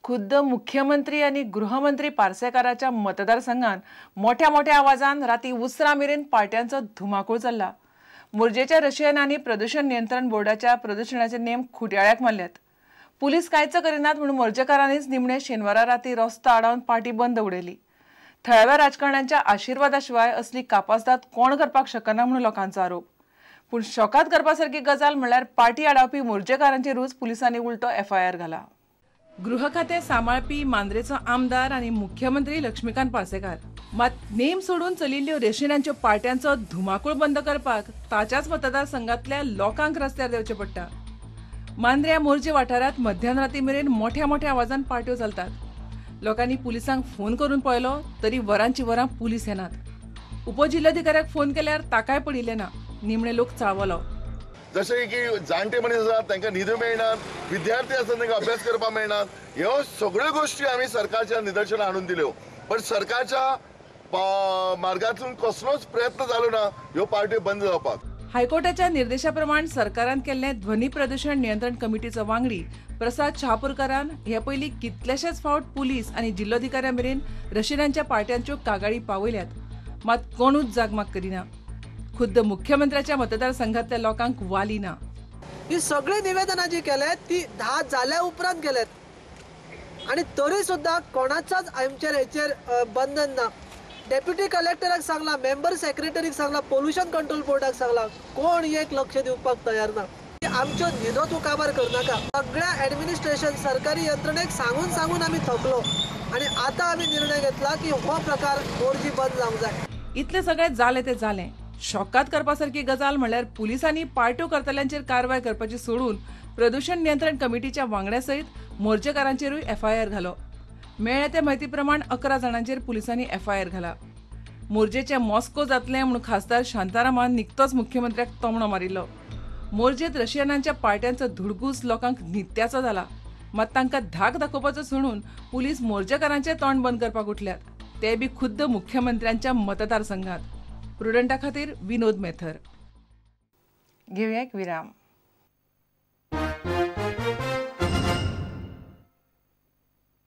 खुद्द मुख्यमंत्री आनी गृहमंत्री पार्सेकाराच्या मतदारसंघात मोठ्या मोठ्या आवाजान राती उसरां मेरेन पार्ट्यांचो धुमाकूळ चल्ला। मोरजेच्या रशियनांनी प्रदूषण नियंत्रण बोर्डाच्या प्रदूषणाचे नेम खुट्याळ्याक मारल्यात। पुलीस कांयच करिनात म्हणून मोरजेकारांनीच निमणे शेनवारा राती रस्तो आडावन पार्टी बंद उडयली। थळाव्या राजकारण्यांच्या आशिर्वादाशिवाय असली कापासदाद कोण करपाक शकना म्हणून लोकांचो आरोप। पूण शॉकात करपासारकी गजाल म्हणल्यार पार्टी आडावपी मोरजेकारांचेरूच पुलिसांनी उलटो एफआयआर घाला। गृह खातें सांबाळपी मांद्रेचो आमदार आनी मुख्यमंत्री लक्ष्मीकांत पार्सेकार मात नेम सोडून चलिल्ल्यो रेशनांच्यो पार्ट्यांचो धुमाकूळ बंद करपाक ताच्याच मतदारसंघातल्या लोकांक रस्त्यार देंवचें पडटा। मांद्र्या मोरजे वाठारांत मध्यानराती मेरेन मोठ्या मोठ्या आवाजान पार्ट्यो चलतात। लोकांनी पुलिसांक फोन करून पळयलो तरी वरांची वरां पुलीस येनात। उपजिल्होधिकाऱ्याक फोन केल्यार ताकाय पडिल्लें ना। निमणे लोक चाळवलो। जशे की जाणटे मनीस आसात तांकां न्हिद मेळना, विद्यार्थी आसात तांकां अभ्यास करपाक मेळना, ह्यो सगळ्यो गोश्टी आमी सरकारच्या निदर्शनाक हाडून दिल्यो, पण सरकारच्या मार्गातून कसलोच प्रयत्न जालो ना ह्यो पार्ट्यो बंद जावपाक। हायकोर्टाच्या निर्देशा प्रमाण सरकारान केल्ले ध्वनी प्रदूषण नियंत्रण कमिटीचो वांगडी प्रसाद शहापूरकारान हे पयलीं कितलेशेच फावट पुलीस आनी जिल्लोधिकाऱ्यां मेरेन रशियनांच्या पार्ट्यांच्यो कागाळी पावयल्यात, मात कोणूच जागमाग करिना। खुद्द मुख्यमंत्र्याच्या मतदारसंघातल्या लोकांक वाली ना। ही सगळी निवेदनां जी केल्यात ती 10 जाल्या उपरांत केल्यात आनी तरी सुद्दां कोणाचाच आमचेर हेचेर बंधन ना। डेप्युटी कलेक्टराक सांगला, मेंबर सेक्रेटरीक सांगला, पोल्युशन कंट्रोल बोर्डाक सांगला, कोण एक लक्ष दिवपाक तयार ना। आमच्यो न्हिदो तूं काबार करनाका। सगळ्या एडमिनिस्ट्रेशन सरकारी यंत्रणेक सांगून सांगून आमी थकलो आनी आतां आमी निर्णय घेतला की हो प्रकार मोरजी बंद जावंक जाय। इतलें सगळें जालें तें जालें। शॉकात करपासारकी गजाल म्हणल्यार पुलिसांनी पार्ट्यो करतल्यांचेर कारवाय करपाची सोडून प्रदूषण नियंत्रण कमिटीच्या वांगड्या सयत मोर्जेकारांचेरूय एफआयआर घालो। मेळ्ळ्या ते म्हायती प्रमाण 11 जाणांचेर पुलिसांनी एफआयआर घाला। मोरजेचें मॉस्को जातलें म्हणून खासदार शांतारामान निकतोच मुख्यमंत्र्याक तोमणो मारिल्लो। मोरजेंत रशियनांच्या पार्ट्यांचो धुडगूस लोकांक नित्याचो जाला, मात तांकां धाक दाखोवपाचो सोडून पुलीस मोर्जेकारांचें तोंड बंद करपाक उठल्यात, ते बी खुद्द मुख्यमंत्र्यांच्या मतदारसंघात। प्रुडंटा खातीर विनोद मेथर। घेवया एक विराम।